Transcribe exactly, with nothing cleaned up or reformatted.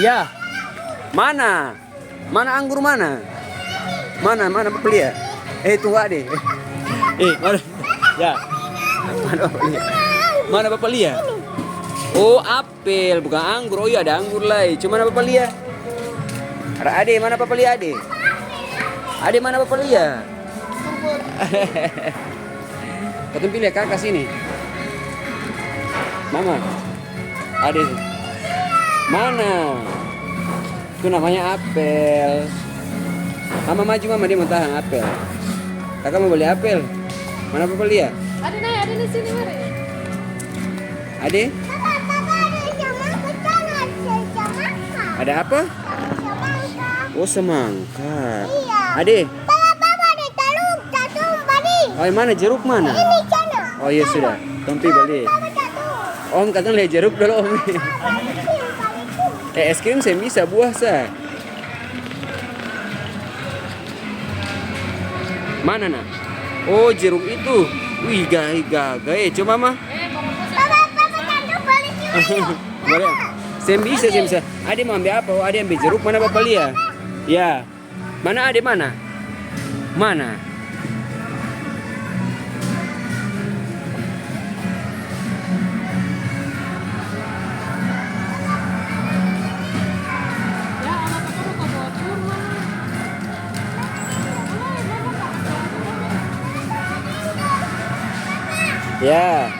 Ya. Mana? Mana anggur mana? Mana, mana bapa lia? Eh, tunggu ade. Eh, mana? Ya. Mana bapa lia? Mana bapa lia? Oh, apel, bukan anggur. Oh iya, ada anggur lai. Cuma mana bapa lia? Ada ade, mana bapa lia ade? Ade, mana bapa lia? Katong pi lia kaka sini. Mama. Ade. Mana? Itu namanya apel. Mama maju, mama, dia mau tahang apel. Kaka mau bali apel. Mana bapa lia? Ade, nae, ade, nae, sini, mari. Ade? Papa, papa, ada semangka sana, ada semangka. Ada apa? Ada semangka. Oh, semangka. Iya. Ade? Papa, papa, ada jeruk, satu bali. Oh, yang mana? Jeruk mana? Ini sana. Oh, iya, sudah. Tong pi bali. Papa, satu. Om, katong lia jeruk dolo, Om. Papa, balikin, balikin. Eh, es krim seng bisa, buah sa. Mana, Nak? Oh, jeruk itu. Wih, gaga, gaga, eh. Coba, Mama. Papa, papa, satu balikin. Boleh. Seng bisa, seng bisa. Ade mau ambil apa? Oh, ade ambil jeruk. Mana bapa lia? Ya. Mana ade, mana? Mana? Ya.